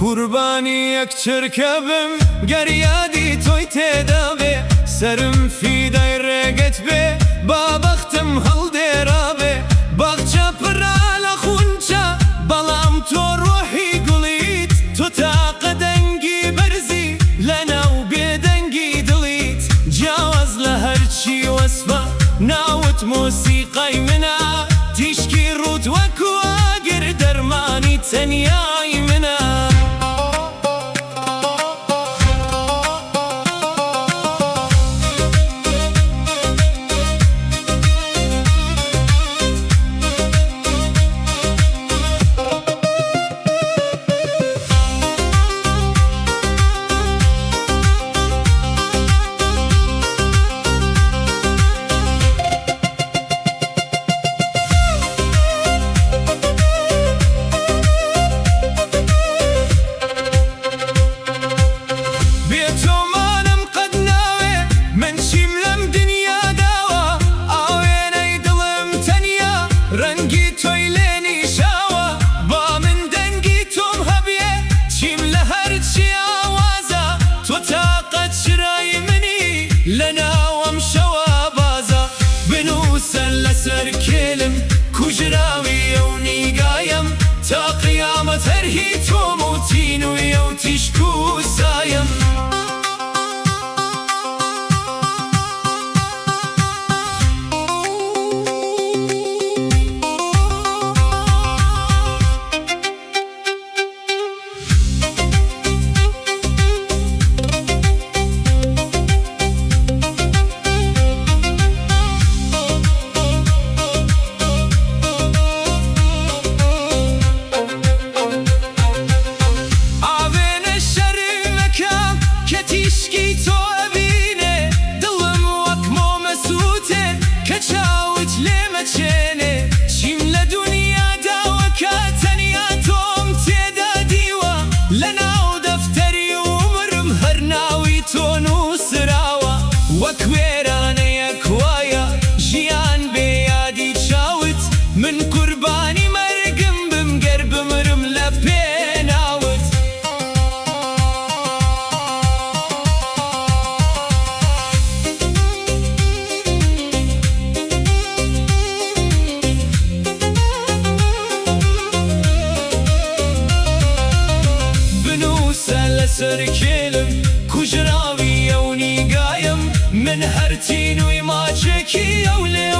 قوربانی یەک چرکە بم گەر یادی تۆی تێدا بێ، سەرم فیدای ڕێگەت بێ، با بەختم هەڵدێرابێ. باخچە پڕە لە خونچە، بەڵام تۆ ڕۆحی گوڵیت. تۆ تاقە دەنگی بەرزی لەناو بێدەنگی دڵیت. جیاواز لە هەرچی وەسفە، ناوت مۆسیقای منە. تیشکی ڕووت وەکو ئاگر، دەرمانی تەنیای منە. بێ تۆمانم قەت ناوێ، من چیم لەم دنیا داوە؟ ئاوێنەی دڵم تەنیا ڕەنگی تۆی لێ نیشاوە. با من دەنگی تۆم هەبێ، چیم لە هەرچی ئاوازە. تۆ تاقە چرای منی لەناو ئەم شەوە بازە. بنووسە لەسەر کێلم کوژراوی ئەو نیگایم، تا قیامەت هەر هی تۆم و تینووی ئەو تیشک و سایم. ئاوێنە شەرمەکە کە تیشکی تۆ ئەبینێ، دڵم وەک مۆمە سووتێ کە چاوت لێ مەچێنێ. چیم لە دونیا داوەکە تەنیا تۆم تێدا دیوە، لەناو دەفتەری عومرم هەر ناوی تۆ نووسراوە. وەک وێرانەیەک وایە ژیان بێ یادی چاوت، من قوربانی مەرگم بم گەر بمرم لە پێناوت. بنووسە لەسەر کێلم کوژراوی ئەو نیگایم، من هەر تینووی ماچێکی ئەو لێوانەم.